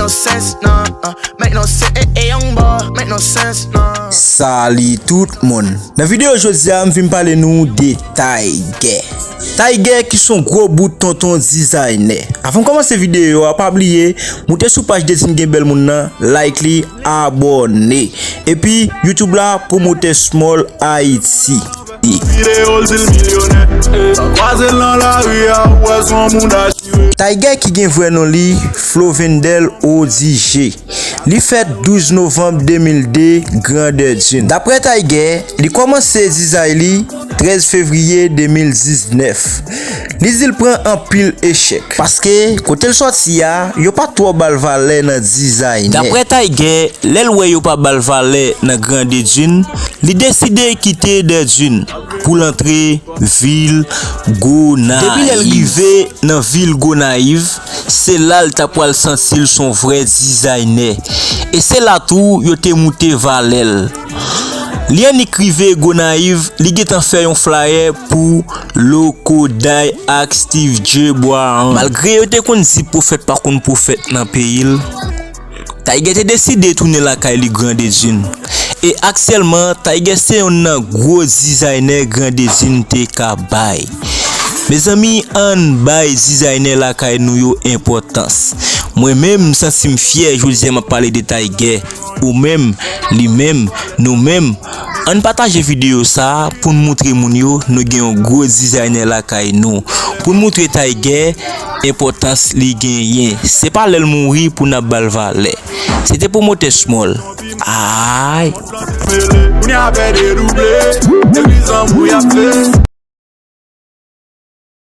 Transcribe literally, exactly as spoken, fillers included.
Sense, nah, uh, make no sense. Hey, hey, young boy, make no sense, nah. Salut tout moun. Nan videyo jodi a, m vin pale nou de Tiger. Tiger ki son gwo bout tonton dizayner. Avan m kòmanse videyo a, pa bliye moute sou paj Dezin Gen Bèl Moun nan, like li, abòne. Epi YouTube la, Promoter Small Haiti. Videyo l di l milyonè. Sa kwaze l nan lari a, ou wè son moun achire. Tiger ki gen vrè non li, Flovendel Odigé. Li fèt douz novanm de mil de, Grandèdin. Daprè Tiger, li kòmanse dizay li trèz fevriye de mil diznèf. Li di l pran anpil echèk. Paske, kote l sòti a, yo pa twò ba l valè nan dizay. Daprè Tiger, lè l wè yo pa ba l valè nan Grandèdin, li deside kite Dèdin pou l antre vil Gonayiv. Depi lè l rive nan vil Gonayiv, se la l ta pral santi l son vrè dizayner. E se la tou yo te moute valè l. Li annik rive Gonayiv, li gentan fè yon flyer pou Lokoday ak Steve J Brown. Malgre yo te konn di pwofèt pa konn pwofèt nan peyi l, Tiger te deside tounen lakay li Grandèdin. E aktyèlman, Tiger se yonn nan gwo dizayner Grandèdin te ka bay. Mezanmi, ann bay dizayner lakay nou yo enpòtans. Mwen menm, m santi m fyè jodi a m ap pale de Tiger. Ou menm, li menm, nou menm, ann pataje videyo sa a pou n moutre moun yo nou gen yon gwo dizayner lakay nou. Pou n moutre Tiger enpòtans li genyen. Se pa lè l mouri pou n ap ba l valè. Se te Promoter Small. Ay. Kounye a fè dedouble, epi zanmi y ap fè.